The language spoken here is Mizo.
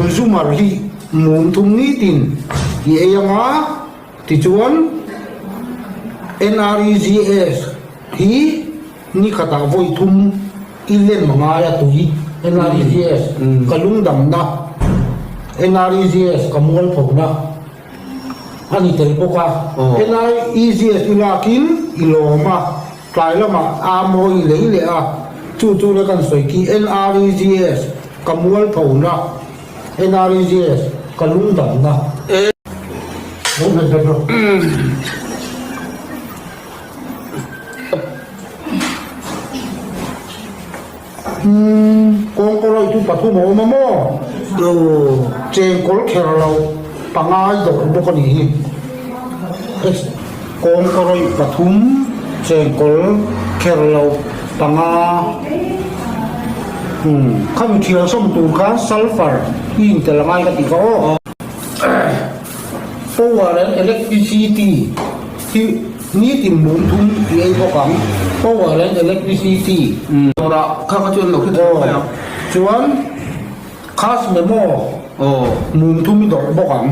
Consumer hi mum thum nitin i ei anga, tichuan NREGS hi ni khatah vawi thum i lem a ngai a tui NREGS ka lungdamna NREGS ka mualphona a ni tel bawk a, NREGS i lakin i lawm a. Tlai lamah a mawi lei leh a, chu chu le kan sawi khi NREGS ka mualphona, NREGS ka lungdamna. Lo nghet bet rawh. Umm, kawngkawrawih chu pathum a awm a maw? Chengkawl kher lo pangai dawrh bawk a nih hi. Kawngkawrawih pathum, chengkawl kher lo panga. Umm, khami thial sawm tur khan sulphur i intel a ngai ka tih kha aw. Power and electricity hi nitin mum thum tih ei bawk ang, power and electricity. Dawrah kha kha chuan lo hre thei mai ang. Chuan cash memo mum thum i dawrh bawk ang.